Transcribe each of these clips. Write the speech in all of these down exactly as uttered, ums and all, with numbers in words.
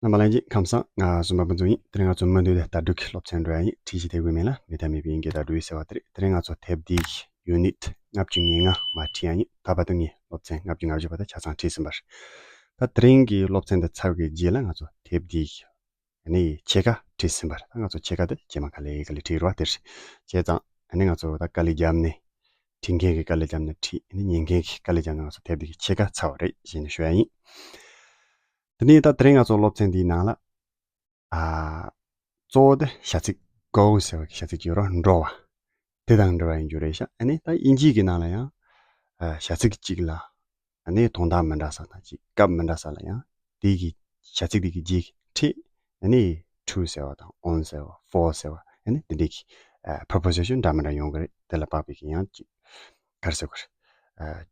རྣམ་པ་ལྷན་རྒྱས་ཁམས་བཟང་། ང་བསོད་ནམས་ཕུན་ཚོགས་ཡིན། དེ་རིང་ང་ཚོ་མུ་མཐུད་དེ་བརྡ་སྤྲོད་ཀྱི་སློབ་ཚན་འགྲོ་ཡ་ཡིན། ཁྲིད་གཞི་དེ་དགོས་མེད་ལ་མེད་ཐབས་མེད་པའི་དབྱིན་སྐད་བརྡ་སྤྲོད་ཟེར་བ་དེ་རེད། དེ་རིང་ང་ཚོ་དེབ་འདིའི་ཡུ་ནིཊ་ལྔ་བཅུ་ང་ལྔ་མར་ཁྲིད་ཡ་ཡིན། ད་བར་དུ་ངས་སློབ་ཚན་ལྔ་བཅུ་ང་བཞི་བར་དུ་ཆ་ཚང་ཁྲིད་ཟིན་པ་རེད། ད་དེ་རིང་གི་སློབ་ཚན་འདི་ཚར་བའི་རྗེས་ལ་ང་ཚོ་དེབ་འདིའི་ནི་ཕྱེད་ཀ་ཁྲིད་ཟིན་པ་རེད། ད་ང་ཚོ་ཕྱེད་ཀ་དེ་རྗེས་མ་ག་ལེ་ག་ལེ་ཁྲིད་རོགས་དེ་རེད། བྱས་ཙང་ཨ་ནི་ང་ཚོ་ད་དཀའ་ལས་བརྒྱབ་ནས་ཁྲིད་མཁན་གྱིས་དཀའ་ལས་བརྒྱབ་ནས་ཁྲིད། ཨ་ནི་ཉན་མཁན་གྱིས་དཀའ་ལས་བརྒྱབ་ནས་ང་ཚོ་དེབ་འདི་གི་ཕྱེད་ཀ་ཚར་བ་རེད་ཞེས་ནས་ཞུ་ཡ་ཡིན། དེ་ནས་ད་དེ་རིང་ང་ཚོ་སློབ་ཚན་འདིའི་ནང་ལ་ཨ་གཙོ་བོ་དེ་བྱ་ཚིག་go ཟེར་བའི་བྱ་ཚིག་ཅིག་ཡོད་རེད། འགྲོ་བ། དེ་དང་འབྲེལ་བ་ཡིན་རྒྱུ་རེད་ཤག་ཨ་ནི་ད་དབྱིན་ཇིའི་གི་ནང་ལ་ཡང་ཨ་བྱ་ཚིག་གཅིག་ལ་ཨ་ནི་དོན་དག་མི་འདྲ་ས་དང་གཅིག་སྐབས་མི་འདྲ་ས་ལ་ཡང་དེ་གི་བྱ་ཚིག་དེ་གི་རྗེས་ཀྱི་འཕྲེད་ཨ་ནི་to ཟེར་བ་དང་on ཟེར་བ་for ཟེར་བ་ཨ་ནི་དེ་འདྲའི་གི་ཨ་preposition འདྲ་མི་འདྲ་ཡོང་གི་རེད། དེ་ལ་དཔག་པའི་གི་ཡང་གཅིག་ག་རེ་ཟེར་དགོས་རེད། ཨ་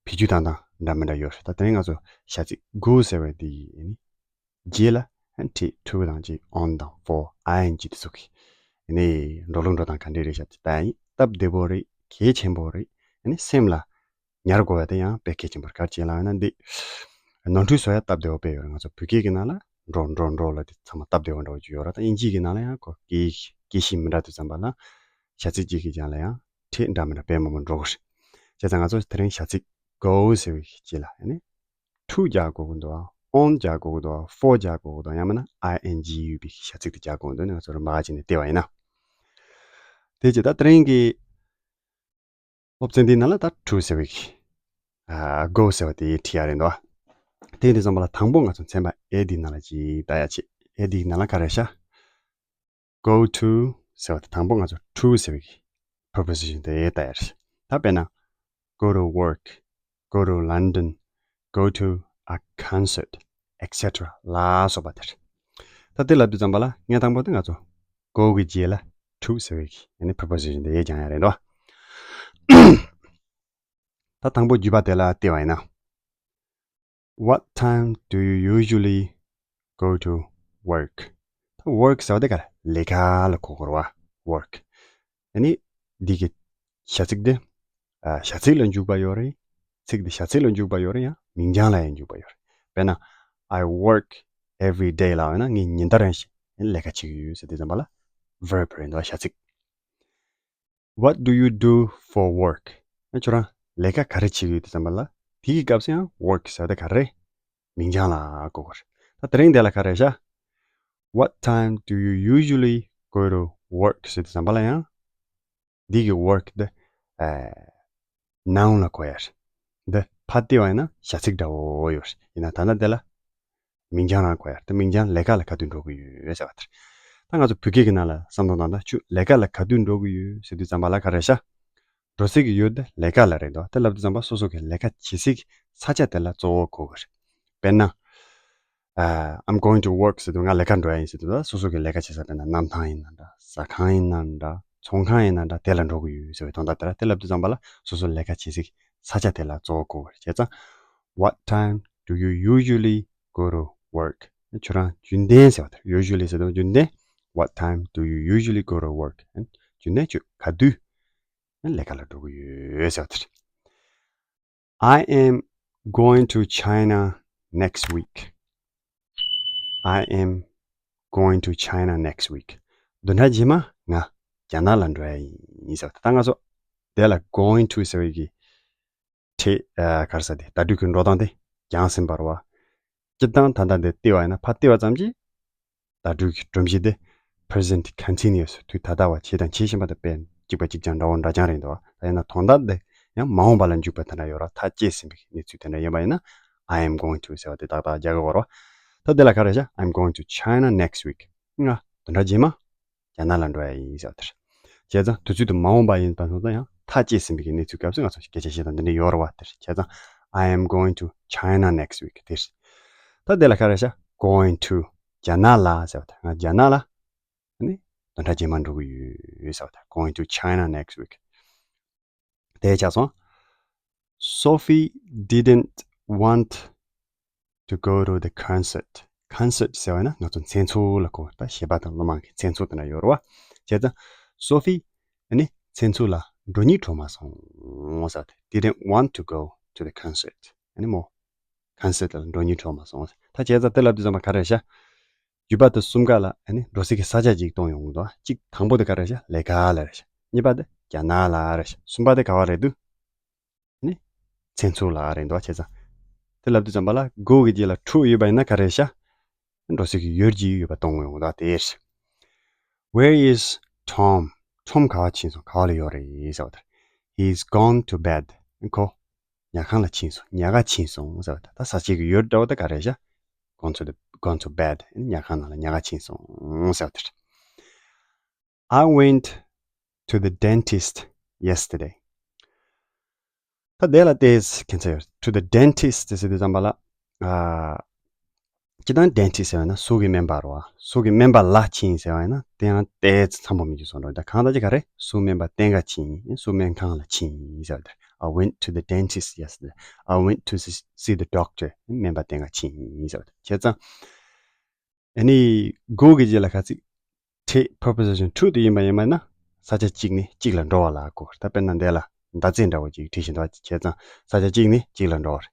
བེད་སྤྱོད་སྟངས་དང་འདྲ་མི་འདྲ་ཡོད་རེད། ད་དེ་རིང་ང་ཚོ་བྱ་ཚིག་go ཟེར་བའི་དེ་གི་ཨ་ནི་རྗེས་ལ་ཨ་ནི་འཕྲེད་to དང་གཅིག on དང་for ing དེ་ཚོ་གི་ཨ་ནི་འགྲོ་ལུགས་འགྲོ་སྟངས་ག་འདྲས་རེད་ཤག་དེ་ལྟ་ཡིན། སྟབས་བདེ་པོ་རེད། གལ་ཆེན་པོ་རེད། ཨ་ནི་སེམས་ལ་ཉར་དགོས་པ་དེ་ཡང་དཔེ་གལ་ཆེན་པོ་རེད། ག་རེ་བྱས་ལབ་ན་འདི་ནོར་འཁྲུལ་བཟོ་ཡ་སྟབས་བདེ་པོ་དཔེ་ཡོད་རེད། ང་ཚོ་བོད་སྐད་ཀྱི་ནང་ལ་འགྲོ་འགྲོ་འགྲོ་ལབ་དེ་ཚང་མ་སྟབས་བདེ་པོ་འདྲ་བོ་ཅིག་ཡོད་རེད། ད་དབྱིན་ཇིའི་གི་ནང་ལ་ཡང་ཁོ་སྐད་སྐད་གཤིས་མི་འདྲ་དུས་ཙམ་པ་ལ་བྱ་ཚིག་གཅིག་གི་རྐྱང་ལ་ཡང་འཕྲེད་འདྲ་མི་འདྲ་དཔེ་མང་པོ་འགྲོ་གི་རེད། བྱས་ཙང་ང་ཚོ་དེ་རིང་བྱ་ཚིག་go ཟེར་བའི་རྗེས་ལ་ཨ་ནི་to རྒྱག་དགོས་ཀྱི་འདུག on རྒྱག་དགོས་ཀྱི་འདུག for རྒྱག་དགོས་ཀྱི་འདུག་ཡང་མིན་ན་ing ཡོད་པའི་བྱ་ཚིག་དེ་རྒྱག་དགོས་ཀྱི་འདུག་ང་ཚོ་རིམ་པ་བྱས་ནས་བལྟས་པ་ཡིན་ན། དེ་རྗེས་ད་དེ་རིང་གི་སློབ་ཚན་འདིའི་ནང་ལ་ད་to ཟེར་བའི་ཨ་go ཟེར་བ་དེ་ཁྲིད་ཡ་རེད་འདུག་དེ་ཡིན་དུས་ཙམ་པ་ལ་དང་པོ་ང་ཚོ་ཚན་པ་A འདིའི་ནང་ལ་ཅིག་ལྟ་ཡ་བྱེད། A འདིའི་ནང་ལ་ག་རེ་ཤག go to ཟེར་བ་དེ་དང་པོ་ང་ཚོ་to ཟེར་བའི་preposition དེ་ལྟ་ཡ་རེད། ད་དཔེར་ན། go to work, go to London, go to a concert, et cetera ལ་སོགས་པ་དེ་རེད། ད་དེ་ལབ་དུས་ཙམ་པ་ལ་ངས་དང་པོ་དེ་ང་ཚོ་go གི་རྗེས་ལ་to ཟེར་བའི་ཨ་ནི་preposition དེ་སྦྱང་ཡ་རེད་འདུག་ད་དང་པོ་བརྒྱུད་པ་དེ་ལ་བལྟས་པ་ཡིན་ན། What time do you usually go to work? ད་work ཟེར་བ་དེ་ག་རེ། ལས་ཀ་ལ་གོ་དགོས་རེད་བ། work ཨ་ནི་འདི་གི་བྱ་ཚིག་འདི་ཨ་བྱ་ཚིག་ལ་འཇུག་པ་ཡོད་རེད། ཚིག་འདི་བྱ་ཚིག་ལ་འཇུག་པ་ཡོད་རེད། ཡང་མིང་རྐྱང་ལ་ཡང་འཇུག་པ་ཡོད་རེད། དཔེར་ན། I work every day ལབ་ན་ངས་ཉིན་ལྟར་ཡང་ཞིག་ལས་ཀ་བྱེད་ཀྱི་ཡོད་ཟེར་དུས་ཙམ་པ་ལ་verb རེད་འདུག་བ། བྱ་ཚིག What do you do for work? ཁྱོད་རང་ལས་ཀ་ག་རེ་བྱེད་ཀྱི་ཡོད་དུས་ཙམ་པ་ལ་དེའི་སྐབས་སུ་ཡང་work ཟེར་བ་དེ་ག་རེ། མིང་རྐྱང་ལ་གོ་དགོས་རེད། ད་དེ་རིང་འདི་ལ་ག་རེ་བྱ། What time do you usually go to work? ཟེར་དུས་ཙམ་པ་ལ་ཡང་འདི་གི་work འདི་ཨ་noun ལ་གོ་ཡ་རེད། འདི་ཕར་བལྟས་པ་ཡིན་ན་བྱ་ཚིག་འདྲ་བོ་ཡོད་རེད། ཡིན་ན་ད་ལྟ་འདི་ལ་མིང་རྐྱང་རང་གོ་ཡ། དེ་མིང་རྐྱང་ལས་ཀ་ལ་ག་དུས་འགྲོ་གི་ཡོད་ཟེར་བ་དེ་རེད། ད་ང་ཚོ་བོད་སྐད་ཀྱི་ནང་ལ་བསམ་བློ་བཏང་ན་ཁྱོད་ལས་ཀ་ལ་ག་དུས་འགྲོ་གི་ཡོད་ཟེར་དུས་ཙམ་པ་ལ་ག་རེ་བྱ། འགྲོ་སྲིད་ཀྱི་ཡོད་དེ་ལས་ཀ་ལ་རེད་འདུག་དེ་ལབ་དུས་ཙམ་པ་སོ་སོ་གི་ལས་ཀ་བྱེད་སའི་ས་ཆ་དེ་ལ་གཙོ་བོ་གོ་གི་རེད། དཔེར་ན། ཨ་I'm going to work ཟེར་དུས་ང་ལས་ཀ་འགྲོ་ཡ་ཡིན་ཟེར་དུས་སོ་སོ་གི་ལས་ཀ་བྱེད་ས་དཔེར་ན་གནམ་ཐང་ཡིན་ན་འདྲ། ཟ་ཁང་ཡིན་ན་འདྲ། ཚོང་ཁང་ཡིན་ན་འདྲ། དེ་ལ་འགྲོ་གི་ཡོད་ཟེར་བའི་དོན་དག་དེ་རེད། དེ་ལབ་དུས་ཙམ་པ་ལ་སོ་སོ་ལས་ཀ་བྱེད་སའི་ས་ཆ་དེ་ལ་གཙོ་བོ་གོ་གི་རེད། བྱས་ཙང་What time do you usually go to work? ཁྱོད་རང་རྒྱུན་ལྡན་ཟེར་བ་དེ་རེད། usually ཟེར་དུས་རྒྱུན་ལྡན། What time do you usually go to work? རྒྱུན་ལྡན་ཁྱོད་ག་དུས་ལས་ཀ་ལ་འགྲོ་གི་ཡོད་ཟེར་བ་དེ་རེད། I am going to China next week. I am going to China next week. བདུན་ཕྲག་རྗེས་མ་ང་རྒྱ་ནག་ལ་འགྲོ་ཡ་ཡིན་ཟེར་བ་དེ། ད་ང་ཚོ་དེ་ལ་going to ཟེར་བའི་གི་ཁྲིད་ཨ་ག་རེ་ཟེར་དེ་བརྡ་སྤྲོད་ཀྱི་འགྲོ་སྟངས་དེ་སྦྱངས་ཟིན་པ་རེད་བ། སྤྱིར་བཏང་ད་ལྟ་འདི་བལྟས་པ་ཡིན་ན་ཕར་བལྟས་པ་ཙམ་གྱིས་བརྡ་སྤྲོད་ཀྱི་སྒྲོམ་གཞི་དེ་present continuous དུས་ད་ལྟ་བ་བྱས་དང་བྱེད་བཞིན་པ་དང་དཔེ་གཅིག་པ་གཅིག་རྐྱང་འདྲ་བོ་འདྲ་རྐྱང་རེད་འདུག་ད་ཡིན་ན་དོན་དག་འདི་ཡང་མ་འོངས་པ་ལ་འཇུག་པ་དེ་འདྲ་ཡོད་ར། ཐག་བཅད་ཟིན་པའི་གནས་ཚུལ་དེ་འདྲ་ཡིན་པ་ཡིན་ན། I am going to ཟེར་བ་དེ་ཏག་ཏག་རྒྱག་གི་ཡོད་ར། ད་འདི་ལ་ག་རེ་བྱ། I'm going to China next week. ང་བདུན་ཕྲག་རྗེས་མ་རྒྱ་ནག་ལ་འགྲོ་ཡ་ཡིན་ཟེར་བ་དེ་རེད། བྱས་ཙང་དུས་ཚོད་དེ་མ་འོངས་པ་ཡིན་པ་སོང་ཙང་ཡང་ཐག་བཅད་ཟིན་པའི་གནས་ཚུལ་སྐབས་སུ་ང་ཚོ་སྐད་ཆ་བཤད་སྟངས་འདི་འདྲ་ཡོད་རེད་བ། དེ་རེད། བྱས་ཙང་I am going to China next week དེ་རེད། ད་དེ་ལ་ག་རེ་བྱ། going to རྒྱ་ནག་ལ་ཟེར་བ་དེ། ང་རྒྱ་ནག་ལ་ནི་བདུན་ཕྲག་རྗེས་མ་འགྲོ་གི་ཡོད་ཟེར་བ་དེ། going to China next week དེ་ཆགས་སོང་། Sophie didn't want to go to the concert. concert ཟེར་བ་ན་ང་ཚོ་མཚན་ཚོགས་ལ་གོ། ད་གཞས་པ་དང་སློབ་མ་གི་མཚན་ཚོགས་དེ་འདྲ་ཡོད་རེད་བ། བྱས་ཙང་Sophie ཨ་ནི་མཚན་ཚོགས་ལ་འགྲོ་སྙིང་བྲོ་མ་སོང་ཟེར་བ་དེ། didn't want to go to the concert. ཨ་ནི་མོ་concert ལ་འགྲོ་སྙིང་བྲོ་མ་སོང་ཟེར། ད་བྱས་ཙང་དེ་ལབ་དུས་ཙམ་པ་ག་རེ་བྱ། བརྒྱུད་པ་དེ་གསུམ་ཀ་ལ་ཨ་ནི་འགྲོ་སའི་གི་ས་ཆ་གཅིག་གཏོང་ཡོང་གི་འདུག་གཅིག་དང་པོ་དེ་ག་རེ་རེད་ཤག་ལས་ཀ་ལ་རེད་ཤག་གཉིས་པ་དེ་རྒྱ་ནག་ལ་རེད་ཤག་གསུམ་པ་དེ་ག་བ་རེད་འདུག་ཨ་ནི་ཚེ་སྲོག་ལ་རེད་འདུག་བྱས་ཙང་དེ་ལབ་དུས་ཙམ་པ་ལ་go གི་རྗེས་ལ་to ཡོད་པ་ཡིན་ན་ག་རེ་རེད་ཤག་འགྲོ་སའི་གི་ཡུལ་གཅིག་ཡོད་པ་གཏོང་ཡོང་གི་འདུག་དེ་རེད། Where is Tom? Tom ག་བ་ཕྱིན་སོང་། ག་བ་ལ་ཡོད་རེད་ཟེར་བ་དེ་རེད། He's gone to bed. ཁོ་ཉལ་ཁང་ལ་ཕྱིན་སོང་། ཉལ་ཁ་ཕྱིན་སོང་ཟེར་བ་དེ་རེད། ད་ས་ཆའི་གི་ཡུལ་འདྲ་བོ་དེ་ག་རེ་རེད་ཤག gone to the, gone to bed. ཉལ་ཁང་ནང་ལ་ཉལ་ཁ་ཕྱིན་སོང་ཟེར་བ་དེ་རེད། I went to the dentist yesterday. ད་དེ་ལ་བལྟས་ཁྱད་མཚར་ཡོད། To the dentist ཟེར་དུས་ཙམ་པ་ལ། ཨ། སྤྱིར་བཏང་dentist ཟེར་བ་ན་གཟུགས་ཀྱི་སྨན་པ་རེད་བ། གཟུགས་ཀྱི་སྨན་པ་ལ་ཕྱིན་ཟེར་བ་ཡིན་ན་དེ་ཡང་བལྟས་ཙམ་པོ་མི་འགྱུར་སོང་རེད། ད་གང་ལྟར་ཅི་ག་རེད། གཟུགས་སྨན་པ་བསྟེན་ག་ཕྱིན། གཟུགས་སྨན་ཁང་ལ་ཕྱིན་ཟེར་བ་དེ། I went to the dentist yesterday. I went to see, see the doctor. སྨན་པ་བསྟེན་ག་ཕྱིན་ཟེར་བ་དེ། བྱས་ཙང་ཨ་ནི་go གི་རྗེས་ལ་ག་ཚིག་ཁྲིད་preposition to དེ་ཡིན་པ་ཡིན་པ་ན་ས་ཆ་གཅིག་ནས་གཅིག་ལ་འགྲོ་བ་ལ་གོ། ད་དཔེར་ན་འདི་ལ་མདའ་རྩེད་འདྲ་བོ་ཅིག་བྲིས་བཞིན་འདུག་བ། བྱས་ཙང་ས་ཆ་གཅིག་ནས་གཅིག་ལ་འགྲོ་བ་རེད།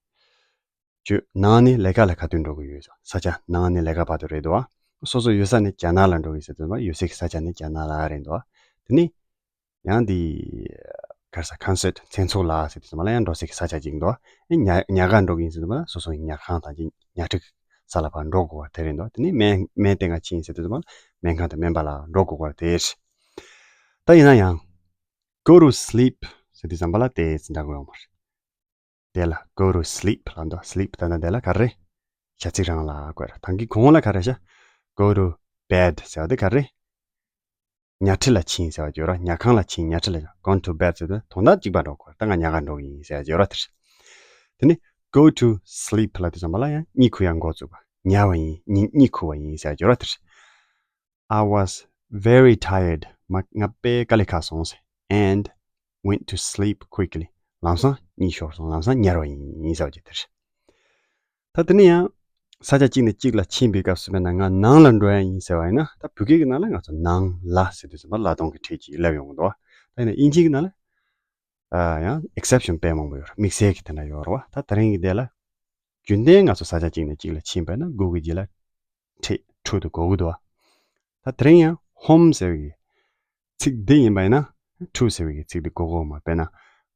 བརྒྱུད་ནང་ནས་ལས་ཀ་ལ་ག་དུས་འགྲོ་གི་ཡོད། ས་ཆ་ནང་ནས་ལས་ཀ་བར་དུ་རེད་འདུག་བ། སོ་སོ་ཡོད་ས་ནས་རྒྱ་ནག་ལ་འགྲོ་གི་ཟེར་དུས་ཡོད་སའི་ས་ཆ་ནས་རྒྱ་ནག་ལ་རེད་འདུག་བ། དེ་ནས་ཡང་འདི་ག་རེ་ཟ་concert མཚན་ཚོགས་ལ་ཟེར་དུས་ཙམ་པ་ལ་ཡང་འགྲོ་སའི་ས་ཆ་གཅིག་འདུག་ཨེ་ཉ་ཉལ་ཁ་འགྲོ་གི་ཡིན་ཟེར་དུས་ཙམ་པ་ལ་སོ་སོའི་ཉལ་ཁང་དང་ཅིག་ཉལ་ཁྲི་ས་ལ་ཕར་འགྲོ་དགོས་པ་དེ་རེད་འདུག་དེ་ནས་སྨན་སྨན་བསྟེན་ག་ཕྱིན་ཟེར་དུས་ཙམ་པ་ལ་སྨན་ཁང་དང་སྨན་པ་ལ་འགྲོ་དགོས་པ་དེ་རེད། ད་ཡིན་ན་ཡང་go to sleep ཟེར་དུས་ཙམ་པ་ལ་དེ་ཙམ་འདྲ་དགོས་ཡོད་མ་རེད། དེ་ལ་go to sleep ལབ་འདུག sleep ད་ནི་དེ་ལ་ག་རེ། ཞག་ཚིག་རང་ལ་གོ་ར། ད་གིན་གོང་ལ་ག་རེ་ཤག go to bed ཟེར་བ་དེ་ག་རེ། ཉལ་ཁྲི་ལ་ཕྱིན་ཟེར་བ་ཡོད་ར། ཉལ་ཁང་ལ་ཕྱིན། ཉལ་ཁྲི་ལ་gone to bed ཟེར་དུས་དོན་དག་གཅིག་པ་འགྲོ་གོ། ད་ང་ཉལ་ཁ་འགྲོ་གི་ཡིན་ཟེར་བ་ཡོད་ར་དེ་རེད། དེ་ནི་go to sleep ལབ་དུས་ཙམ་པ་ལ་ཡང་གཉིད་ཁུག་ཡ་འགོ་བཙུགས་པ། ཉལ་བ་ཡིན། གཉིད་གཉིད་ཁུག་པ་ཡིན་ཟེར་བ་ཡོད་ར་དེ་རེད། I was very tired. ང་ང་དཔེ་དཀའ་ལས་ཁག་སོང་ཟེར། And went to sleep quickly. ལམ་སང་གཉིད་ཤོར་སོང་། ལམ་སང་ཉལ་བ་ཡིན་ཟེར་བ་ཅིག་དེ་རེད། ད་དེ་ནས་ཡང་ས་ཆ་གཅིག་ནས་གཅིག་ལ་ཕྱིན་པའི་སྐབས་སུ་དཔེར་ན་ང་ནང་ལ་འགྲོ་ཡ་ཡིན་ཟེར་བ་ཡིན་ན། ད་བོད་སྐད་ཀྱི་ནང་ལ་ང་ཚོ་ནང་ལ་ཟེར་དུས་ཙམ་པ་ལ་དོན་གྱི་ཕྲད་ཅིག་ལབ་ཡོང་གི་འདུག་ད་ཡིན་ན་དབྱིན་ཇི་གི་ནང་ལ་ཨ་ཡང་exception དཔེ་མང་པོ་ཡོད་རེད། དམིགས་བསལ་གྱི་དེ་འདྲ་ཡོད་རེད་བ། ད་དེ་རིང་གི་དེ་ལ་རྒྱུན་ལྡན་ང་ཚོ་ས་ཆ་གཅིག་ནས་གཅིག་ལ་ཕྱིན་པ་ཡིན་ན་go གི་རྗེས་ལ་ཁྲིད་to དེ་དགོས་ཀྱི་འདུག་བ། ད་དེ་རིང་ཡང་home ཟེར་བའི་ཚིག་འདི་ཡིན་པ་ཡིན་ན་to ཟེར་བའི་ཚིག་འདི་དགོས་ཀྱི་ཡོད་མ་རེད། དཔེར་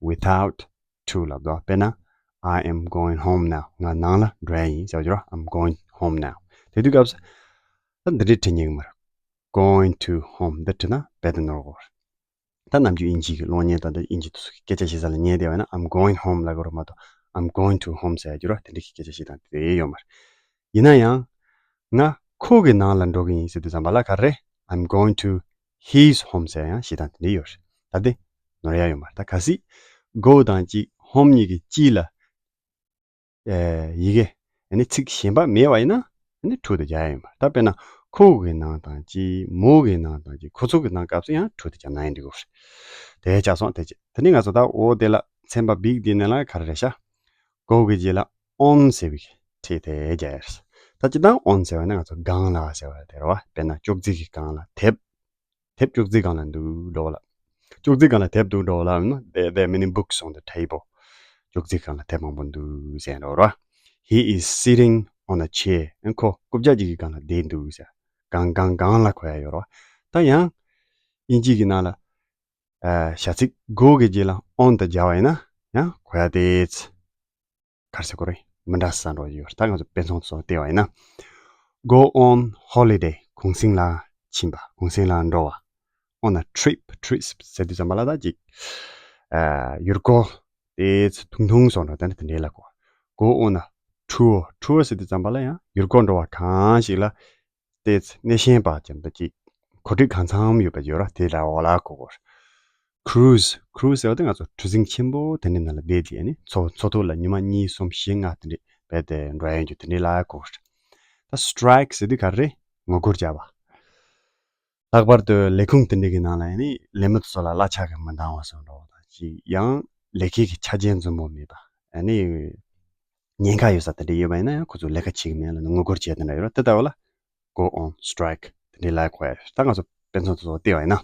ན་without to ལབ་འདུག་དཔེར་ན་I am going home now. ང་ནང་ལ་འགྲོ་ཡ་ཡིན་ཟེར་བ་ཅིག་རེད། I'm going home now. དེ་དུས་སྐབས་སུ་ད་འདི་འདྲའི་བྲིས་ཉན་གྱི་མ་རེད། Going to home འདི་བྲིས་ན་རྦད་དེ་ནོར་གྱི་ཡོད་རེད། ད་ནམ་རྒྱུན་དབྱིན་ཇི་གི་གློག་བརྙན་དང་དབྱིན་ཇི་དེ་ཚོ་གི་སྐད་ཆ་བཤད་ས་ལ་ཉན་བསྡད་པ་ཡིན་ན་I'm going home ལབ་ཀྱི་རེད་མ་གཏོགས་I'm going to home ཟེར་ཡ་ཅིག་རེད། དེ་འདྲ་གི་སྐད་ཆ་བཤད་སྟངས་དེ་ཡོད་མ་རེད། ཡིན་ན་ཡང་ང་ཁོ་གི་ནང་ལ་འགྲོ་གི་ཡིན་ཟེར་དུས་ཙམ་པ་ལ་ག་རེ། I'm going to his home ཟེར་ཡང་བཤད་སྟངས་དེ་འདྲ་ཡོད་རེད། ད་དེ་ནོར་ཡ་ཡོད་མ་རེད། ད་གལ་སྲིད་go དང་གཅིག home གཉིས་ཀྱི་དཀྱིལ་ལ་ཨེ་ཡི་གེ་ཨ་ནི་ཚིག་གཞན་པ་མེད་པ་ཡིན་ན་ཨ་ནི་to དེ་རྒྱག་ཡ་ཡོད་མ་རེད། ད་དཔེར་ན་ཁོ་གི་ནང་དང་གཅིག་མོ་གི་ནང་དང་གཅིག་ཁོ་ཚོ་གི་ནང་སྐབས་སུ་ཡང་to དེ་རྒྱག་ན་ཡང་འགྲིག་གི་རེད། དེ་ཆགས་སོང་། དེ་ཆ་དེ་ནི་ང་ཚོ་ད་འོ་དེ་ལ་ཚན་པ་big དེ་ནས་ལ་ག་རེ་རེད་ཤག go གི་རྗེས་ལ་on ཟེར་བའི་ཁྲིད་དེ་རྒྱག་ཡ་རེད། ད་སྤྱིར་བཏང་on ཟེར་བ་ན་ང་ཚོ་སྒང་ལ་ཟེར་བ་དེ་རེད་བ། དཔེར་ན་ཅོག་ཙེ་གི་སྒང་ལ་དེབ། དེབ་ཅོག་ཙེ་སྒང་ལ་འདུག་འགྲོ་བ་ལ། ཅོག་ཙེ་སྒང་ལ་དེབ་འདུག་འགྲོ་བ་ལ། There, there are many books on the table. ཅོག་ཙེ་སྒང་ལ་དེབ་མང་པོ་འདུག་ཟེར་འགྲོ་བ་རེད་བ། He is sitting on a chair. ཁོ་རྐུབ་བཀྱག་ཅིག་གི་སྒང་ལ་བསྡད་འདུག་ཟེར། སྒང་སྒང་སྒང་ལ་གོ་ཡ་ཡོད་རེད་བ། ད་ཡང་དབྱིན་ཇི་གི་ནང་ལ་ཨ་བྱ་ཚིག་go གི་རྗེས་ལ་on དེ་སྦྱར་བ་ཡིན་ན་ཡང་གོ་ཡ་དེ་ག་རེ་ཟེར་དགོས་རེད། མི་འདྲ་ས་འགྲོ་ཡོད། ད་ང་ཚོ་དཔེ་མཚོན་ཚོ་བལྟས་པ་ཡིན་ན། Go on holiday. གུང་སེང་ལ་ཕྱིན་པ། གུང་སེང་ལ་འགྲོ་བ། On a trip. Trip ཟེར་དུས་ཙམ་པ་ལ་ད་ཅིག་ཨ་ཡུལ་སྐོར་དེ་ཚོ་ཐུང་ཐུང་སོང་འགྲོ་དེ་འདྲ་དེ་འདྲའི་ལ་གོ། Go on a tour. Tour ཟེར་དུས་ཙམ་པ་ལ་ཡང་ཡུལ་སྐོར་འགྲོ་བ་གང་ཞིག་ལ་ཏེ་གནས་ཆེན་པ་ཅན་དུ་ཅིག་གོ་སྒྲིག་གང་འཚམ་ཡོད་པ་ཡོད་ར། དེ་ལ་འོ་ལ་གོ་གོ། Cruise. Cruise ཟེར་བ་དེ་ང་ཚོ་གྲུ་གཟིངས་ཆེན་པོ་དེ་འདྲའི་ནང་ལ་བསྡད་དེ་ནི་མཚོ་མཚོ་ཐོག་ལ་ཉི་མ་གཉིས་གསུམ་བཞི་ལྔ་དེ་འདྲའི་བསྡད་དེ་འགྲོ་ཡ་ཡོད་རྒྱུ་དེ་འདྲའི་ལ་གོ་གོ། ད་strike ཟེར་དུས་ག་རེ། ངོ་རྒོལ་བྱ་བ། ལྷག་པར་དུ་ལས་ཁུངས་དེ་འདྲའི་གི་ནང་ལ་ཡང་ནི་ལས་མི་ཚོ་ལ་གླ་ཆ་གི་མི་འདང་བ་སོགས་འགྲོ་བ་དང་ཅིག་ཡང་ལས་ཀའི་གི་ཆ་རྐྱེན་འཛོམས་པོ་མེད་པ། ཨ་ནི་ཉེན་ཁ་ཡོད་ས་དེ་འདྲ་ཡོད་པ་ཡིན་ན་ཡང་ཁོ་ཚོ་ལས་ཀ་བྱེད་གི་མེད་ལ་ངོ་རྒོལ་བྱས་དེ་འདྲ་ཡོད་ར། དེ་ལྟ་བུ་ལ་go on strike དེ་འདྲའི་ལ་གོ་ཡ། ད་ང་ཚོ་དཔེ་མཚོན་དེ་ཚོ་བལྟས་པ་ཡིན་ན།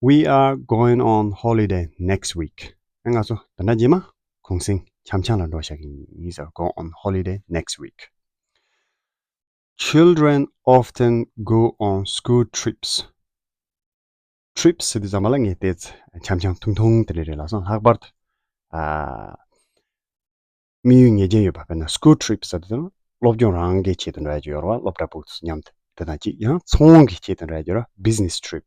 We are going on holiday next week. ང་ཚོ་ད་ལྟ་རྗེས་མ་གུང་སེང་འཆམ་འཆམ་ལ་འགྲོ་བཞག་གི་ཡིན་ཟེར། Go on holiday next week. Children often go on school trips. Trips ཟེར་དུས་ཙམ་པ་ལ་ངས་བལྟས་ཚེ་འཆམ་འཆམ་ཐུང་ཐུང་དེ་འདྲ་རེད་ལབ་སོང་། ལྷག་པར་དུ་ཨ། དམིགས་ཡུལ་ངེས་ཅན་ཡོད་པ། དཔེར་ན་school trip ཟེར་དུས་ཙམ་སློབ་སྦྱོང་རང་གི་ཆེད་དུ་འགྲོ་ཡ་ཅིག་ཡོད་རེད་བ། སློབ་གྲྭ་ཕྲུ་གུ་ཚོ་མཉམ་དུ། དེ་དང་གཅིག་ཡང་ཚོང་གི་ཆེད་དུ་འགྲོ་ཡ་ཅིག་ཡོད་རེད་བ། Business trip.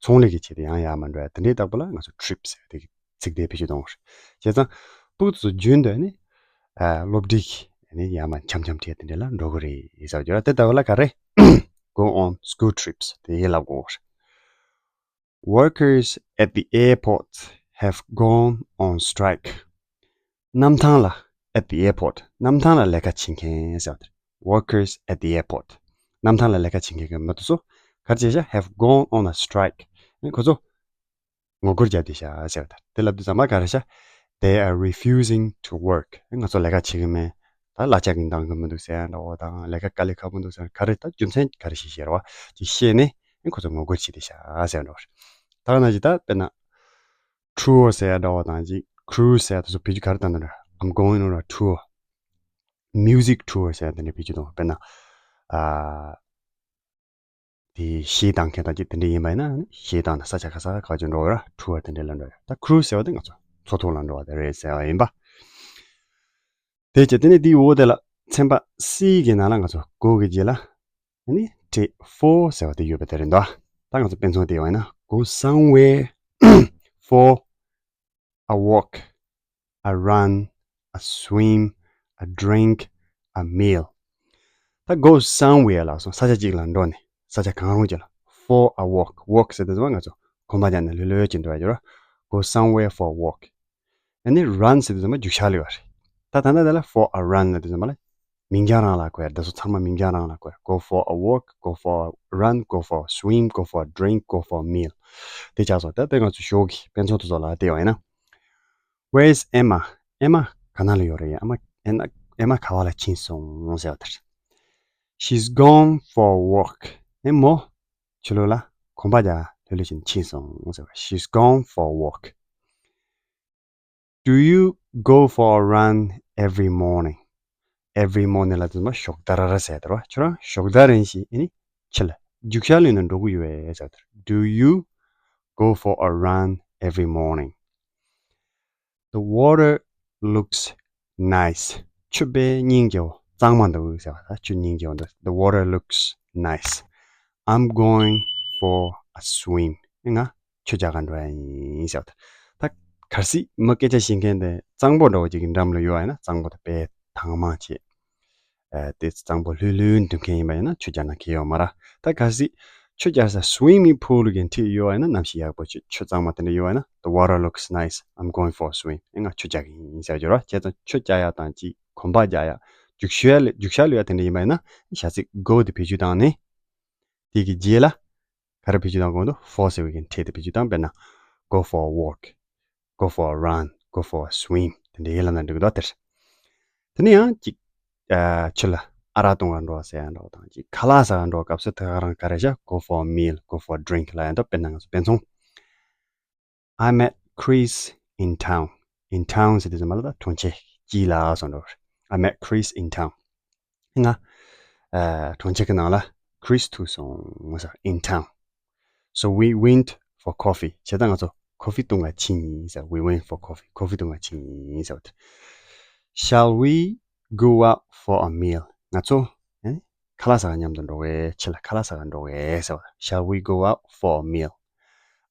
ཚོང་ལས་ཀྱི་ཆེད་དུ་ཡང་ཡར་མར་འགྲོ་ཡ་དེ་འདྲའི་རྟགས་པ་ལ་ང་ཚོ་trip ཟེར་བ་དེ་གི་ཚིག་དེ་བེད་སྤྱོད་གཏོང་བ་རེད། བྱས་ཙང་ཕྲུ་གུ་ཚོ་རྒྱུན་དུ་ནི་ཨ། སློབ་ཁྲིད་ཀྱི་ནི་ཡར་མར་འཆམ་འཆམ་ཁྲིད་དེ་འདྲ་ལ་འགྲོ་གི་རེད་ཟེར་བ་ཅིག་ཡོད་རེད་བ། དེ་ལྟ་བུ་ལ་ག་རེ། Go on school trips དེ་ཡིན་ལབ་དགོས་པ་རེད། Workers at the airport have gone on strike. གནམ་ཐང་ལ། At the airport. གནམ་ཐང་ལ་ལས་ཀ་བྱེད་མཁན་ཟེར་བ་དེ། Workers at the airport. གནམ་ཐང་ལ་ལས་ཀ་བྱེད་མཁན་གྱི་མི་དེ་ཚོ་ག་རེ་བྱས་ཤག have gone on a strike. ཁོ་ཚོ་ངོ་རྒོལ་བརྒྱབ་བསྡད་ཤག་ཟེར་བ་དེ། དེ་ལབ་དུས་ཙམ་པ་ག་རེ་ཤག They are refusing to work. ང་ཚོ་ལས་ཀ་བྱེད་ཀྱི་མེད། ད་གླ་ཆ་གི་འདང་གི་མི་འདུག་ཟེར་ཡ་འདྲ་བོ་དང་། ལས་ཀ་དཀའ་ལས་ཁག་པོ་འདུག་ཟེར། ག་རེ་ད་རྒྱུ་མཚན་ག་རེ་ཞིག་བཤད་རེད་བ། ཅིག་བཤད་ནས་ཁོ་ཚོ་ངོ་རྒོལ་བྱེད་བསྡད་ཤག་ཟེར་འདྲ་བོ་རེད། ད་ག་ནང་བཞིན་ད་དཔེར་ན། Tour ཟེར་ཡ་འདྲ་བོ་དང་ཅིག cruise ཟེར་ཡ་དེ་ཚོ་བེད་སྤྱོད་ག་རེ་བཏང་ན་འདྲ། I'm going on a tour. Music tour ཟེར་ཡ་དེ་འདྲ་བེད་སྤྱོད་གཏོང་། དཔེར་ན། ཨ། དེ་གཞས་བཏང་མཁན་དང་ཅིག་དེ་འདྲ་ཡིན་པ་ཡིན་ན། གཞས་བཏང་ནས་ས་ཆ་ག་ས་ག་ཅིག་འགྲོ་བ་ར་tour དེ་འདྲ་ལ་འགྲོ་ཡ། ད་cruise ཟེར་བ་དེ་ང་ཚོ་མཚོ་ཐོག་ལ་འགྲོ་བ་དེ་རེད་ཟེར་བ་ཡིན་པ། དེ་བྱས་དེ་ནས་དེའི་འོག་དེ་ལ་ཚན་པ་C གི་ནང་ལ་ང་ཚོ་go གི་རྗེས་ལ་ནི་བྲིས་for ཟེར་བ་དེ་ཡོད་པ་དེ་རེད་འདུག་ད་ང་ཚོ་དཔེ་མཚོན་དེ་ཡོང་བ་ཡིན་ན། Go somewhere for a walk, a run, a swim, a drink, a meal. ད་go somewhere ལབ་སོང་། ས་ཆ་གཅིག་ལ་འགྲོ་ནས། ས་ཆ་གང་རུང་ཅིག་ལ། for a walk. Walk ཟེར་དུས་ཙམ་པ་ང་ཚོ་གོམ་པ་རྒྱག་ནས་ལྷོད་ལྷོད་ཅིག་འགྲོ་ཡ་ཅིག་རེད། Go somewhere for a walk. ཨ་ནི་run ཟེར་དུས་ཙམ་པ་རྒྱུག་ཤར་ལ་ཡོད་རེད། ད་ད་ལྟ་དེ་ལ་for a run ལབ་དུས་ཙམ་པ་ལ་མིང་རྐྱང་རང་ལ་གོ་ཡ། འདི་ཚོ་ཚང་མ་མིང་རྐྱང་རང་ལ་གོ་ཡ། Go for a walk, go for a run, go for a swim, go for a drink, go for a meal. དེ་ཆགས་སོང་། ད་དེ་ང་ཚོ་ཞོགས་ཀྱི་དཔེ་མཚོན་དེ་ཚོ་ལ་བལྟས་པ་ཡིན་ན། Where's Emma? ཨེ་མ་ག་ན་ལ་ཡོད་རེད། ཨེ་མ་ཨེ་མ་ཨེ་མ་ག་བ་ལ་ཕྱིན་སོང་ཟེར་བ་དེ་རེད། She's gone for a walk. ཨེ་མ་ཕྱི་ལོགས་ལ་གོམ་པ་རྒྱག་ལྷོད་ལྷོད་བྱས་ནས་ཕྱིན་སོང་ཟེར་བ། She's gone for a walk. Do you go for a run every morning? Every morning ལབ་དུས་ཙམ་པ་ཞོགས་ཟླ་ར་ར་ཟེར་དེ་རེད་བ། ཁྱོད་རང་ཞོགས་ཟླ་རེ་བཞིན་ཨེ་ནི་ཕྱི་ལ་རྒྱུག་ཤར་ལ་ཡིན་ན་འགྲོ་གི་ཡོད་པས་ཟེར་དེ་རེད། Do you go for a run every morning? The water looks nice. ཆུ་དཔེ་སྙིང་རྗེ་བོ་གཙང་མ་འདུག་ཟེར་བ། ད་ཆུ་སྙིང་རྗེ་བོ་འདུག The water looks nice. I'm going for a swim. ང་ཆུ་རྒྱག་ག་འགྲོ་ཡ་ཡིན་ཟེར་བ། ད་གལ་སྲིད་མི་སྐད་ཆ་བཤད་མཁན་དེ་གཙང་པོ་འདྲ་བོ་ཅིག་གི་འགྲམ་ལ་ཡོད་པ་ཡིན་ན། གཙང་པོ་དེ་དཔེ་ཐང་མང་བྱས། ཨ། དེ་གཙང་པོ་ལྷོད་ལྷོད་འདུག་མཁན་ཡིན་པ་ཡིན་ན་ཆུ་རྒྱག་ན་འགྲིག་གི་ཡོད་མ་རེད། ད་གལ་སྲིད་ཆུ་རྒྱག་ས་swimming pool གི་འཁྲིས་ཡོད་པ་ཡིན་ན། གནམ་གཤིས་ཡག་པོ་བྱས་ཆུ་གཙང་མ་དེ་འདྲ་ཡོད་པ་ཡིན་ན། The water looks nice. I'm going for a swim. ཨེ། ང་ཆུ་རྒྱག་གི་ཡིན་ཟེར་གྱི་རེད་བ། བྱས་ཙང་ཆུ་རྒྱག་ཡ་དང་ཅིག་གོམ་པ་རྒྱག་ཡ། རྒྱུག་ཤར་ལ་རྒྱུག་ཤར་ལ་ཡོད་ཡ་དེ་འདྲ་ཡིན་པ་ཡིན་ན། བྱ་ཚིག་go དེ་བེད་སྤྱོད་བཏང་ནས། དེ་གི་རྗེས་ལ་ག་རེ་བེད་སྤྱོད་བཏང་དགོས་འདུག for ཟེར་བའི་གི་འཕྲེད་དེ་བེད་སྤྱོད་བཏང་། དཔེར་ན། Go for a walk, go for a run, go for a swim. དེ་འདྲ་ཡིན་ལབ་ན་འགྲིག་གི་འདུག་དེར། དེ་ནས་ཡང་ཅིག་ཨ། ཆུ་ལ་ཨ་རག་བཏུང་བར་འགྲོ་ཟེར་ཡ་འདྲ་བོ་དང་། ཅིག་ཁ་ལག་ཟ་བར་འགྲོ་སྐབས་སུ་དེ་ག་རང་ག་རེ་བྱ། Go for a meal, go for a drink ལབ་ཡ་འདུག་དཔེར་ན་ང་ཚོ་དཔེ་མཚོན། I met Chris in town. In town ཟེར་དུས་ཙམ་པ་ལ་ད་གྲོང་ཁྱེར་དཀྱིལ་ལ་སོང་འགྲོ། I met Chris in town. ང་ཨ། གྲོང་ཁྱེར་གྱི་ནང་ལ་Chris ཐུག་སོང་ཟེར། In town. So we went for coffee. བྱས་ཙང་ང་ཚོ་coffee བཏུང་ག་ཕྱིན་ཡིན་ཟེར། We went for coffee. Coffee བཏུང་ག་ཕྱིན་ཡིན་ཟེར་བ་དེ། Shall we go out for a meal? ང་ཚོ་ཨེ། ཁ་ལག་ཟ་ག་མཉམ་དུ་འགྲོ་གས། ཕྱི་ལ་ཁ་ལག་ཟ་ག་འགྲོ་གས་ཟེར་བ། Shall we go out for a meal?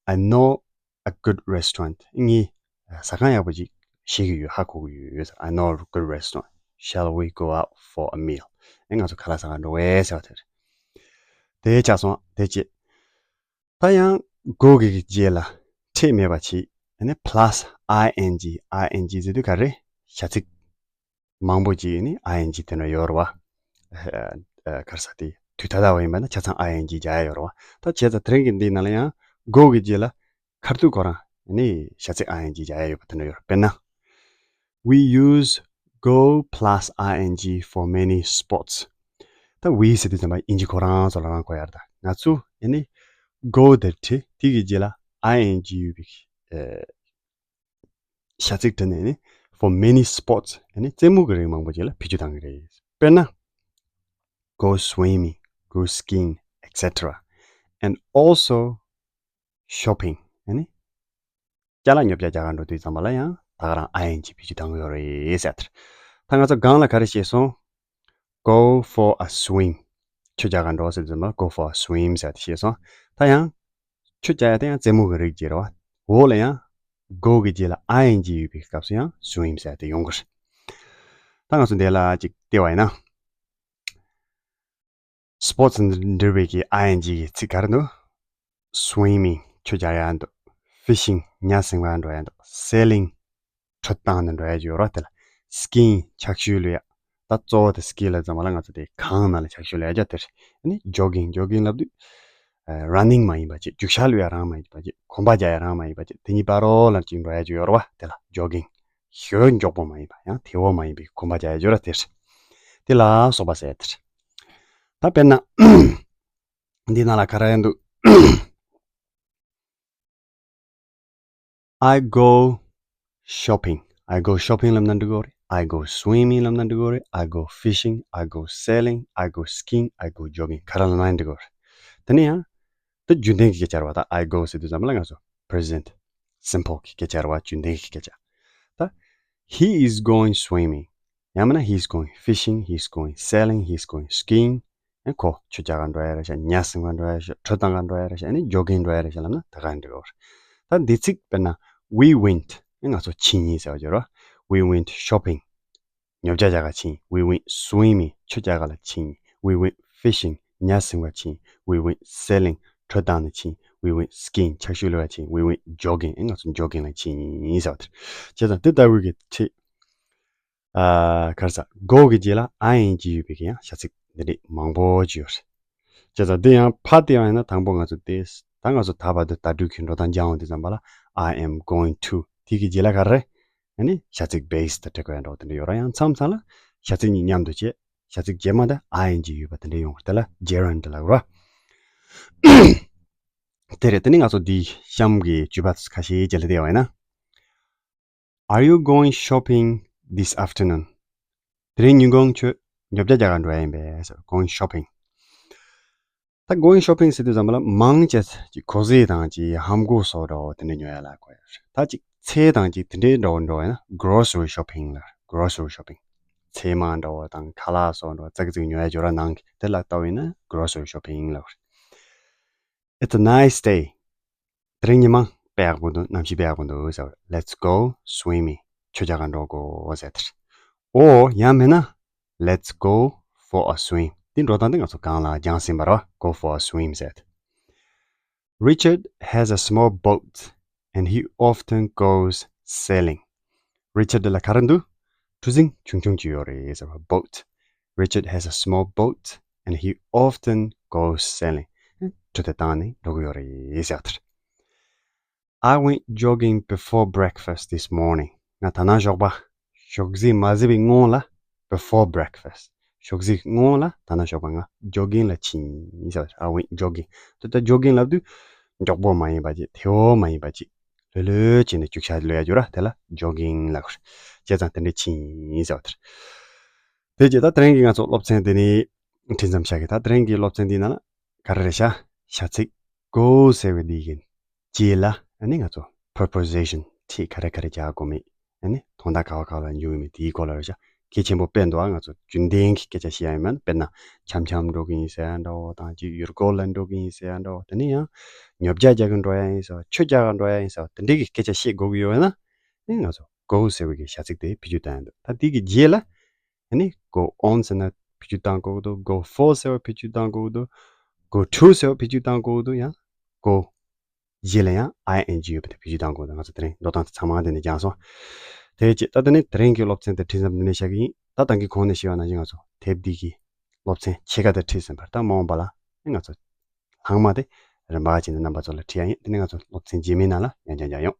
I know a good restaurant. ངས་ཟ་ཁང་ཡག་པོ་ཅིག་ཤེས་ཀྱི་ཡོད། ཧ་གོ་གི་ཡོད། I know a good restaurant. Shall we go out for a meal? ཨེ། ང་ཚོ་ཁ་ལག་ཟ་ག་འགྲོ་གས་ཟེར་བ་དེ་རེད། དེ་ཆགས་སོང་། དེ་བྱས། ད་ཡང་go གི་རྗེས་ལ་འཕྲེད་མེད་པ་ཅིག་ཨ་ནི་plus I N G. I N G ཟེར་དུས་ག་རེ། བྱ་ཚིག་མང་པོ་ཅིག་ནི་I N G དེ་འདྲ་ཡོད་རེད་བ། ཨ། ཨ། ག་རེ་ཟེར། དེ་དུས་ད་ལྟ་བ་ཡིན་པ་ན་ཆ་ཚང་I N G རྒྱག་ཡ་ཡོད་རེད་བ། ད་བྱས་ཙང་དེ་རིང་གི་འདི་ནང་ལ་ཡང་go གི་རྗེས་ལ་ཁ་ཐུག་ཁོ་རང་ནི་བྱ་ཚིག I N G རྒྱག་ཡ་ཡོད་པ་དེ་འདྲ་ཡོད་རེད། དཔེར་ན། We use go plus I N G for many sports. ད་we ཟེར་དུས་ཙམ་པ་ing ཁོ་རང་ཚོ་ལ་རང་གོ་ཡ་རེད། ད་ང་ཚོ་ཨ་ནི་go དེར་འཕྲེད། དེ་གི་རྗེས་ལ་I N G ཡོད་པའི་ཨ། བྱ་ཚིག་དེ་ནི་ཨ་ནི་for many sports ཨ་ནི་རྩེད་མོ་གི་རིགས་མང་པོ་ཅིག་ལ་བེད་སྤྱོད་བཏང་གི་རེད། དཔེར་ན། go swimming, go skiing, et cetera. And also shopping. ཨ་ནི་ཅ་ལག་ཉོ་ཆ་རྒྱག་ག་འགྲོ་དུས་ཙམ་པ་ལ་ཡང་ད་ག་རང་ing བེད་སྤྱོད་གཏང་གི་ཡོད་རེད་ཟེར། ད་ང་ཚོ་སྒང་ལ་ག་རེ་བཤད་སོང་། Go for a swim. ཆུ་རྒྱག་ག་འགྲོ་ཟེར་དུས་ཙམ་པ་go for a swim ཟེར་ཏེ་བཤད་སོང་། ད་ཡང་ཆུ་རྒྱག་ཡ་དེ་ཡང་རྩེད་མོ་གི་རིགས་ཅིག་རེད་བ། འོག་ལ་ཡང་go གི་རྗེས་ལ་ing ཡོད་པའི་སྐབས་སུ་ཡང་swim ཟེར་ཏེ་ཡོང་གི་རེད། ད་ང་ཚོ་འདི་ལ་ཅིག་བལྟས་པ་ཡིན་ན། སི་པོར་ཊི་སི་དང་འབྲེལ་བའི་གི་ing གི་ཚིག་ག་རེ་འདུག་སི་ཝིམ་མིང་ཆུ་རྒྱག་ཡ་འདུག་ཕི་ཤིང་ཉ་ཟིང་བ་འགྲོ་ཡ་འདུག་སེ་ལིང་ཁྲོ་བཏང་ནས་འགྲོ་ཡ་ཅིག་ཡོད་རེད་བ། དེ་ལ་སི་ཀིང་ཆག་ཤུལ་གློད་ཡ། ད་གཙོ་བོ་དེ་སི་ཀིང་ལབ་ཙམ་པ་ལ་ང་ཚོ་དེ་གངས་ནང་ལ་ཆག་ཤུལ་གློད་ཡ་ཅིག་དེ་རེད། ཨ་ནི་ཇོ་གིང་། ཇོ་གིང་ལབ་དུས་རན་ནིང་མ་ཡིན་པ་ཅིག་རྒྱུག་ཤར་གློད་ཡ་རང་མ་ཡིན་པ་ཅིག་གོམ་པ་རྒྱག་ཡ་རང་མ་ཡིན་པ་ཅིག་དེ་གཉིས་བར་རོ་ལ་ཅིག་འགྲོ་ཡ་ཅིག་ཡོད་རེད་བ། དེ་ལ་ཇོ་གིང་། ཞོ་མགྱོགས་པོ་མ་ཡིན་པ་ཡང་དལ་བོ་མ་ཡིན་པའི་གོམ་པ་རྒྱག་ཡ་ཅིག་ཡོད་རེད་དེ་རེད། དེ་ལ་སོགས་པ་ཟེར་དེ་རེད། ད་དཔེར་ན། འདི་ནང་ལ་ག་རེ་འདུག I go shopping. I go shopping ལབ་ན་འགྲིག་གི་རེད། I go swimming ལབ་ན་འགྲིག་གི་རེད། I go fishing. I go sailing. I go skiing. I go jogging. ག་རེ་ལབ་ན་འགྲིག་གི་རེད། དེ་ནས་ཡང་དེ་རྒྱུན་ལྡན་གྱི་སྐད་ཆ་རེད་བ། ད་I go ཟེར་དུས་ཙམ་པ་ལ་ང་ཚོ་present simple གྱི་སྐད་ཆ་རེད་བ། རྒྱུན་ལྡན་གྱི་སྐད་ཆ། ད་he is going swimming. ཡང་མིན་ན་he's going fishing, he's going sailing, he's going skiing. ཨེ་ཁོ་ཆུ་རྒྱག་ག་འགྲོ་ཡ་རེད་ཤག་ཉ་ཟིང་བ་འགྲོ་ཡ་རེད་ཤག་ཁྲོ་བཏང་ག་འགྲོ་ཡ་རེད་ཤག་ཨ་ནི་ཇོ་གིང་འགྲོ་ཡ་རེད་ཤག་ལབ་ན་ད་ག་འགྲིག་གོ། ད་འདི་ཚིག་དཔེར་ན་we went. ཨེ་ང་ཚོ་ཕྱིན་ཡིན་ཟེར་བ་ཅིག་རེད་བ། We went shopping. ཉོ་ཆ་རྒྱག་ག་ཕྱིན། We went swimming. ཆུ་རྒྱག་ག་ལ་ཕྱིན། We went fishing. ཉ་ཟིང་བ་ཕྱིན། We went sailing. ཁྲོ་བཏང་ནས་ཕྱིན། We went skiing. ཆག་ཤུལ་གློད་ག་ཕྱིན། We went jogging. ཨེ་ང་ཚོ་ཇོ་གིང་ལ་ཕྱིན་ཡིན་ཟེར་བ་དེ་རེད། བྱས་ཙང་དེ་ལྟ་བུའི་གི་ཚིག་ཨ། ག་རེ་ཟ། གོ་གི་རྗེས་ལ་ing ཡོད་པའི་གི་ཡང་བྱ་ཚིག་འདི་འདྲའི་མང་པོ་ཅིག་ཡོད་རེད། བྱས་ཙང་འདི་ཡང་ཕར་བལྟས་པ་ཡིན་ན་དང་པོ་ང་ཚོ་དེ་ད་ང་ཚོ་ད་བར་དུ་ད་དྲུག་གི་འགྲོ་སྟངས་སྦྱང་འོང་དུས་ཙམ་པ་ལ་I am going to དེ་གི་རྗེས་ལ་ག་རེ་རེད། ཨ་ནི་བྱ་ཚིག་base དང་འབྲེལ་བའི་འགྲོ་དེ་འདྲ་ཡོད་ར། ཡང་མཚམས་མཚམས་ལ་བྱ་ཚིག་གཉིས་མཉམ་དུ་བྱས། བྱ་ཚིག་རྗེས་མ་དེ་ing ཡོད་པ་དེ་འདྲ་ཡོང་གི་རེད། དེ་ལ་gerund ལབ་ར། དེ་རེད། དེ་ནས་ང་ཚོ་འདིའི་གཤམ་གྱི་བརྗོད་པ་ཁ་ཤས་རྗེས་ལ་བལྟས་པ་ཡིན་ན། Are you going shopping this afternoon? དེ་རིང་ཉིན་གུང་ཁྱོད་ཉོ་ཆ་རྒྱག་ག་འགྲོ་ཡ་ཡིན་པས་ཟེར། going shopping. ད་going shopping ཟེར་དུས་ཙམ་པ་ལ་མང་ཆེ་ཅིག་གོ་ཟེ་དང་ཅིག་ཧམ་གོ་སོགས་འདྲ་བོ་དེ་འདྲ་ཉོ་ཡ་ལ་གོ་ཡ་རེད། ད་ཅིག་ཚལ་དང་ཅིག་དེ་འདྲའི་འདྲ་བོ་འགྲོ་བ་ཡིན་ན་grocery shopping ལབ། grocery shopping. ཚལ་མ་འདྲ་བོ་དང་ཁ་ལག་སོགས་འདྲ་བོ་ཙག་ཙིག་ཉོ་ཡ་འགྱོ་ར་ནང་གི་དེ་ལ་ལྟ་བ་ཡིན་ན་grocery shopping ལབ། It's a nice day. དེ་རིང་ཉི་མ་དཔེ་ཡག་པོ་འདུག་གནམ་གཤིས་དཔེ་ཡག་པོ་འདུག་ཟེར། Let's go swimming. ཆུ་རྒྱག་ག་འགྲོ་དགོས་ཟེར་དེ་རེད། འོ་ཡང་མིན་ན། Let's go for a swim. འདི་འགྲོ་སྟངས་འདི་ང་ཚོ་གོང་ལ་སྦྱངས་ཟིན་པ་རེད། Go for a swim ཟེར། Richard has a small boat and he often goes sailing. Richard ལ་ག་རེ་འདུག་གྲུ་གཟིངས་ཆུང་ཆུང་ཅིག་ཡོད་རེད་ཟེར་བ། Boat. Richard has a small boat and he often goes sailing. གྲུ་དེ་བཏང་ནས་འགྲོ་གི་ཡོད་རེད་ཟེར་བ་དེ་རེད། I went jogging before breakfast this morning. ང་ད་ནངས་ཞོགས་པ་ཞོགས་ཟས་མ་ཟ་བའི་སྔོན་ལ། Before breakfast. ཞོགས་ཟས་སྔོན་ལ་ད་ནངས་ཞོགས་པ་ང་ཇོ་གིང་ལ་ཕྱིན་ཟེར་བ་རེད། I went jogging. ད་ལྟ་ཇོ་གིང་ལབ་དུས་མགྱོགས་པོ་མ་ཡིན་པ་ཅིག་དལ་བོ་མ་ཡིན་པ་ཅིག་ལྷོད་ལྷོད་བྱས་ནས་རྒྱུག་ཤར་གློད་ཡ་ཅིག་ཡོད་ར། དེ་ལ་ཇོ་གིང་ལབ་དགོས་རེད། བྱས་ཙང་དེ་འདྲ་ཕྱིན་ཟེར་བ་དེ་རེད། དེ་རྗེས་ད་དེ་རིང་གི་ང་ཚོ་སློབ་ཚན་འདི་ནས་ཁྲིད་མཚམས་བཞག་གི། ད་དེ་རིང་གི་སློབ་ཚན་འདིའི་ནང་ལ་ག་རེ་རེད་ཤག་བྱ་ཚིག་go ཟེར་བའི་འདི་གི་རྗེས་ལ་ཨ་ནི་ང་ཚོ་preposition ཁྲིད་ག་རེ་ག་རེ་རྒྱག་དགོས་མེད། ཨ་ནི་དོན་དག་ག་བ་ག་བ་ལ་འཇུག་ཡོད་མེད་དེའི་སྐོར་ལ་རེད་ཤག་གལ་ཆེན་པོ་དཔེ་འདུག་ཨ། ང་ཚོ་རྒྱུན་ལྡན་གྱི་སྐད་ཆ་བཤད་ཡ་ཡིན་མིན། དཔེར་ན་འཆམ་འཆམ་འགྲོ་གི་ཡིན་ཟེར་ཡ་འདྲ་བོ་དང་ཅིག་ཡུལ་སྐོར་ལ་འགྲོ་གི་ཡིན་ཟེར་ཡ་འདྲ་བོ། དེ་ནས་ཡང་ཉོ་ཆ་རྒྱག་གི་འགྲོ་ཡ་ཡིན་ཟེར་བ། ཆུ་རྒྱག་ག་འགྲོ་ཡ་ཡིན་ཟེར་བ། དེ་འདྲའི་གི་སྐད་ཆ་བཤད་དགོས་ཀྱི་ཡོད་ན། ཨེ་ང་ཚོ་go ཟེར་བའི་གི་བྱ་ཚིག་དེ་བེད་སྤྱོད་བཏང་ཡ་འདུག་ད་དེ་གི་རྗེས་ལ་ཨ་ནི་go on ཟེར་ན་བེད་སྤྱོད་བཏང་དགོས་ཀྱི་འདུག go for ཟེར་བ་བེད་སྤྱོད་བཏང་དགོས་ཀྱི་འདུག go to ཟེར་བ་བེད་སྤྱོད་བཏང་དགོས་ཀྱི་འདུག་ཡང་go རྗེས་ལ་ཡང་ing ཡོད་པ་དེ་བེད་སྤྱོད་བཏང་དགོས་འདུག་ང་ཚོ་དེ་རིང་འགྲོ་སྟངས་དེ་ཚང་མ་དེ་ནས་སྦྱངས་སོང་། དེ་རྗེས་ད་དེ་ནས་དེ་རིང་གི་སློབ་ཚན་དེ་ཁྲིད་མཚམས་འདི་ནས་བཞག་གི་ཡིན། ད་ད་གིན་གོང་ནས་བཤད་པ་ནང་བཞིན་ང་ཚོ་དེབ་འདི་གི་སློབ་ཚན་ཕྱེད་ཀ་དེ་ཁྲིད་ཟིན་པ་རེད། ད་མ་འོངས་པ་ལ་ང་ཚོ་ལྷག་མ་དེ་རིམ་པ་བྱས་ནས་རྣམ་པ་ཚོ་ལ་ཁྲིད་ཡ་ཡིན། དེ་ནས་ང་ཚོ་སློབ་ཚན་རྗེས་མའི་ནང་ལ་ཡང་བསྐྱར་མཇལ་ཡོང་།